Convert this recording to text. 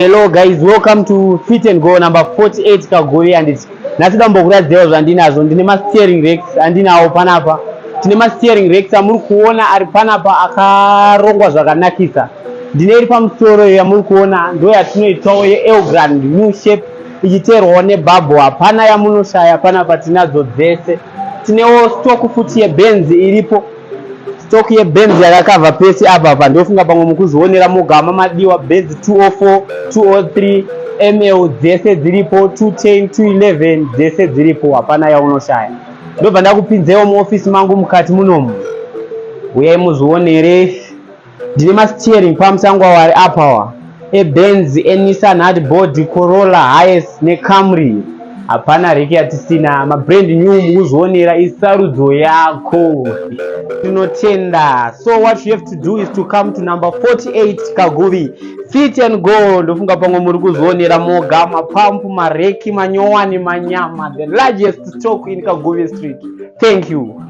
Hello guys, welcome to Fit and Go number 48 Kaguvi. Handiti nhasi dambokuratidzaiwo zvandinazvo. Ndine masteering racks andinawo panapa. Tine masteering racks amuri kuona ari panapa akarongwa zvakanakisa. Ndine iri pamusoro yamuri kuona, ndo yatinoitawo yeElgrand new shape, ichiteerwawo nebhabho. Hapana yamunoshaya panapa, tinadzo dzese. Tinewo stock futi yeBenz iripo, stock yeBenz yakakavha pese apa. Pa ndofunga pamwe mukuzvionera mogama madiwa. Benz 204, 203 ml dzese dziripo, 210, 211 dzese dziripo, hapana yaunoshaya. Ndobva ndakupinzewo muofisi mangu mukati munomu, uyai muzvionere. Ndine masteering pumps angu awo ari apawa, eBenz, eNissan hardbody, Corolla, Hiace neCamry. Hapana rack yatisina, mabrand new, mukuzvionera, isarudzo yako. Tinotenda. So what you have to do is to come to number 48 Kaguvi, Fit and Go. Ndofunga pamwe muri kuzvionera moga, mapampu, mareki, manyowani, manyama, the largest stock in Kaguvi Street. Thank you.